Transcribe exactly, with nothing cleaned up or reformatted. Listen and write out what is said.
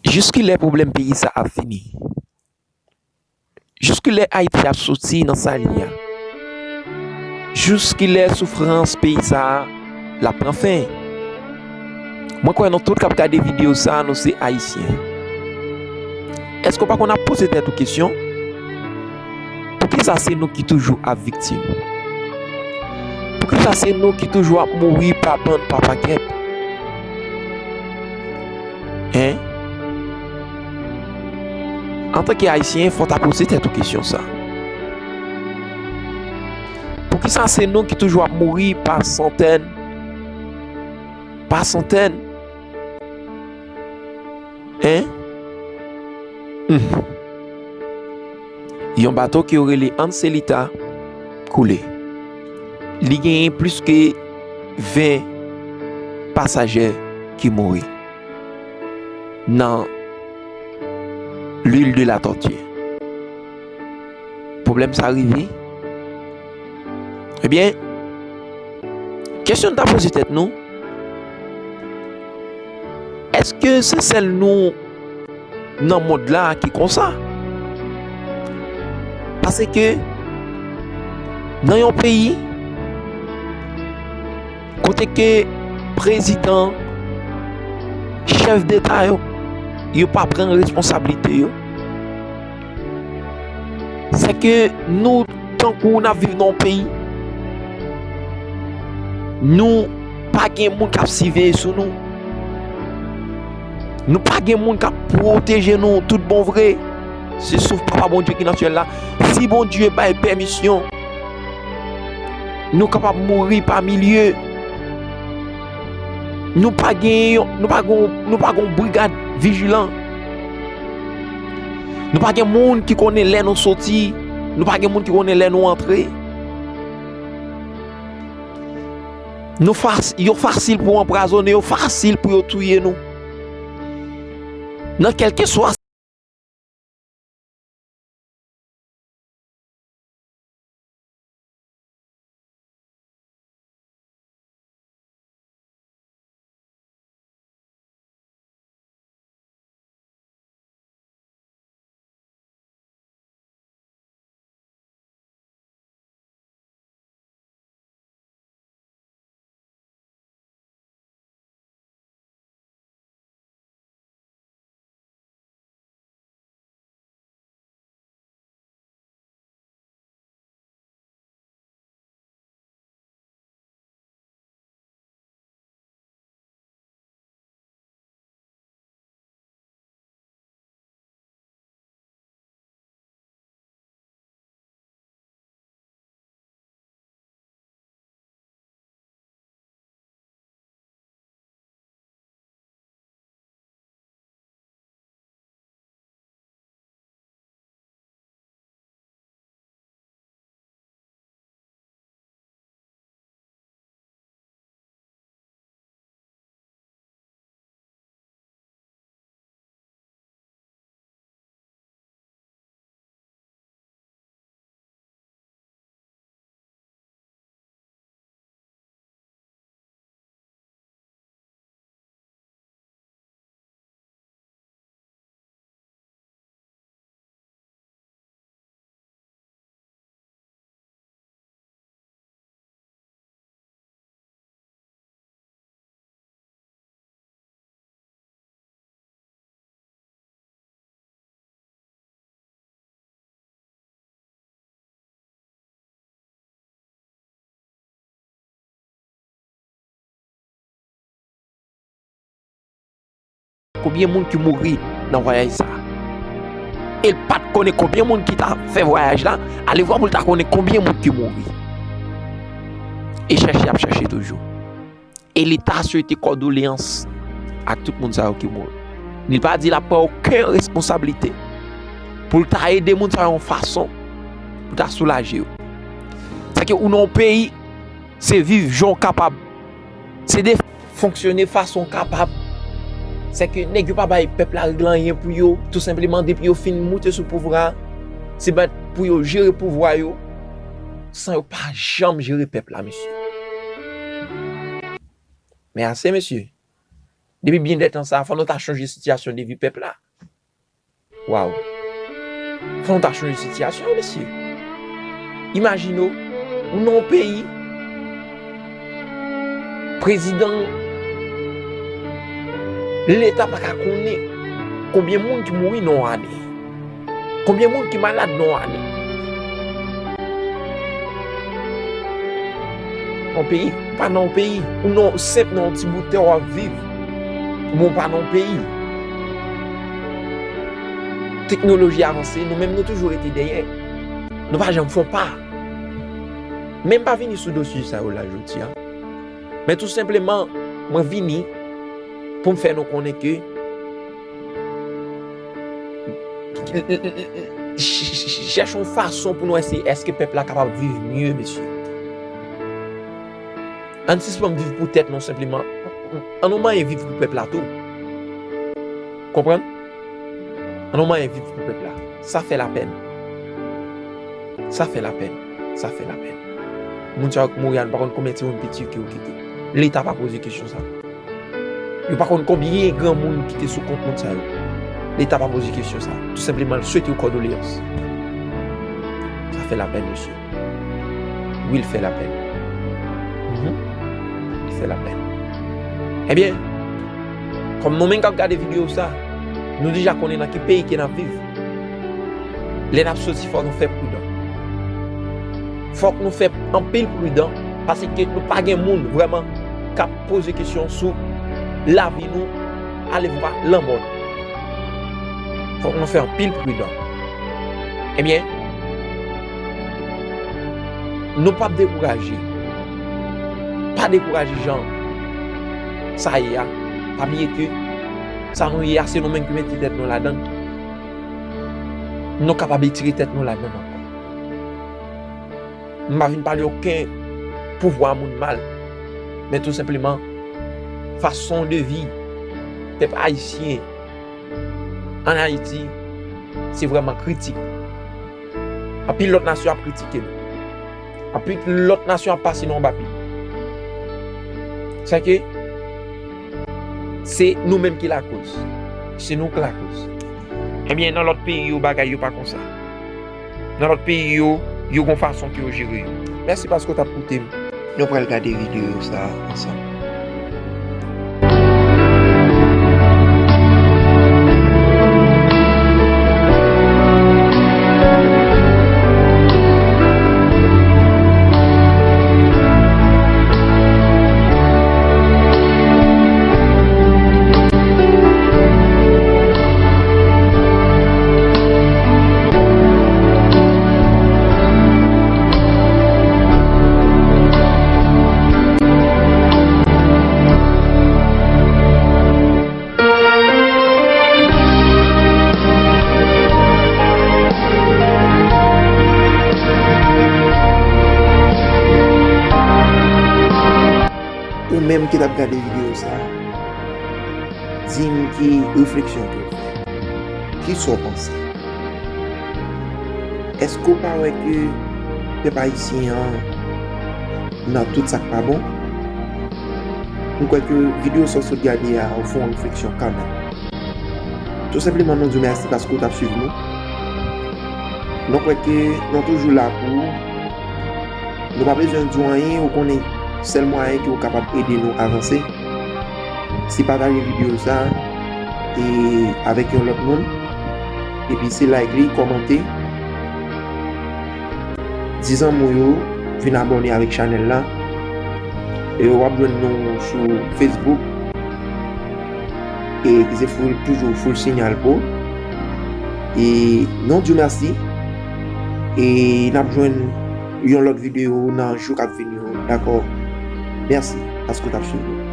Jiskilè pwoblèm peyi sa ap fini? Jiskilè Ayiti ap soti nan sa l ye a? Jiskilè soufrans peyi sa a l ap pran fen? Mwen kwè nou tout k ap gade videyo sa a, nou se Ayisyen. Èske w pa konn ap poze tèt ou kesyon? Poukisa se nou ki toujou ap viktim? Poukisa se nou ki toujou ap mouri pa bann, pa pakèt? Hein? Antanke Ayisyen, fò w ta poze tèt ou kesyon sa. Poukisa se nou ki toujou ap mouri pa santèn, pa santèn? Hein? Hmm. Yon bato ki yo rele Anselita koule. Li genyen plis ke ven pasaje ki mouri nan l'île de la Tortue. Pwoblèm sa rive. Ebyen, kesyon n ta poze tèt nou, èske se sèl nou nan mond la ki konsa? Paske nan yon peyi kote ke prezidan, chèf deta yo, yo pa pran responsablite yo, se ke nou, tankou n ap viv nan yon peyi, nou pa gen moun k ap siveye sou nou. Nou pa gen moun k ap pwoteje nou tout bon vre. Se souf Papa Bondye ki nan syèl la. Si Bondye bay pèmisyon, nou kapab mouri pa milye. Nou pa gen yon, nou pa gen, nou pa gen yon brigad vijilan. Nou pa gen moun ki konnen lè nou soti. Nou pa gen moun ki konnen lè nou antre. Nou fas-, yo fasil pou anpwazonnen, yo fasil pou yo touye nou. Nan kèlkeswa Konbyen moun ki mouri nan vwayaj sa a? E l pa t konnen konbyen moun ki ta fè vwayaj la. Ale vwa pou l ta konnen konbyen moun ki mouri. E chèche, y ap chèche toujou. E Leta swete kondoleyans ak tout moun sa yo ki mouri. Li pa di l ap pran okenn responsablite pou l ta ede moun sa yo yon fason pou ta soulaje yo. Sèke ou nan yon peyi, se viv jan w kapab. Se de fonksyone fason w kapab. Sèke nèg yo pa bay pèp la regle anyen pou yo. Tou senpleman, depi yo fin moute sou pouvwa a, se mèt pou yo jere pouvwa yo san yo pa janm jere pèp la, mesye. Men ase, mesye. Depi byen dè tan sa, fò nou ta chanje sitiyasyon de vi pèp la. Waw. Fò nou ta chanje sitiyasyon, mesye. Imajine w, ou nan yon peyi, prezidan, Leta pa ka konnen konbyen moun ki mouri nan yon ane. Konbyen moun ki malad nan yon ane? Yon peyi, ou pa nan yon peyi, ou nan, senp nan yon ti bout tè w ap viv. Ou pa nan yon peyi. Teknoloji avanse, nou menm nou toujou rete dèyè. Nou pa janm fè yon pa. Men m pa vini sou dosye sa yo la jodi a. Men tou senpleman, mwen vini pou m fè nou konnen ke chèche yon fason pou nou wè si èske pèp la kapab viv mye, mesye. Ann sispann viv pou tèt nou senpleman. Ann nou manyen viv pou pèp la tou. Konprann? Ann nou manyen viv pou pèp la. Sa fè lapèn. Sa fè lapèn. Sa fè lapèn. Moun sa yo k mouri a, nou pa konn konbyen timoun piti ki yo kite. Leta pa poze kesyon sa. Yo pa konn konbyen granmoun ki te sou kont moun sa yo. Leta pa poze kesyon sa. Tou senpleman, l swete yo kondoleyans. Sa fè lapèn, mesye. Wi, l fè lapèn. Mhm. Li fè lapèn. Ebyen, kòm nou menm k ap gade videyo sa, nou deja konnen nan ki peyi ke n ap viv. Lè n ap soti, fòk nou fè pridan. Fòk nou fè anpil pridan, paske nou pa gen moun vrèman k ap poze kesyon sou lavi nou, alevwa lanmò nou. Fòk nou fè anpil pridan. Ebyen, nou p ap dekouraje. Pa dekouraje jan sa ye a. Pa bliye ke sa nou ye a, se nou menm ki mete tèt nou ladan l. Nou kapab etire tèt nou ladan l ankò. M pa vin pale okenn pouvwa moun mal, men tou senpleman, fason de vi pèp ayisyen ann Ayiti, se vrèman kritik. Anpil lòt nasyon ap kritike nou. Anpil lòt nasyon ap pase nou anba pye. Sa ke se nou menm ki lakoz. Se nou k lakoz. Ebyen, nan lòt peyi yo, bagay yo pa konsa. Nan lòt peyi yo, yo gon fason ke yo jere yo. Mèsi paske w t ap koute m. Nou pral gade videyo sa a ansanm. Ou menm ki t ap gade videyo sa a, di m ki refleksyon ke w fè. Kisa w panse? Èske w pa wè ke pèp ayisyen an nan tout sa k pa bon? M kwè ke videyo sa w sot gade a, ou fè yon refleksyon kanmenm. Tou senpleman, nou di w mèsi paske w t ap swiv nou. Nou kwè ke nou toujou la pou ou. Nou pa bezwen di w anyen, ou konnen sèl mwayen ke w kapab ede nou avanse, se pataje videyo sa a e avèk yon lòt moun. Epi se like li, kòmante. Di zanmi w yo vin abòne avèk chanèl la. E w ap jwenn nou sou Facebook. E ki se full, toujou full sinyal pou. E nou di w mèsi. E n ap jwenn yon lòt videyo nan jou k ap vini yo. Dakò? Mèsi paske w t ap swiv nou.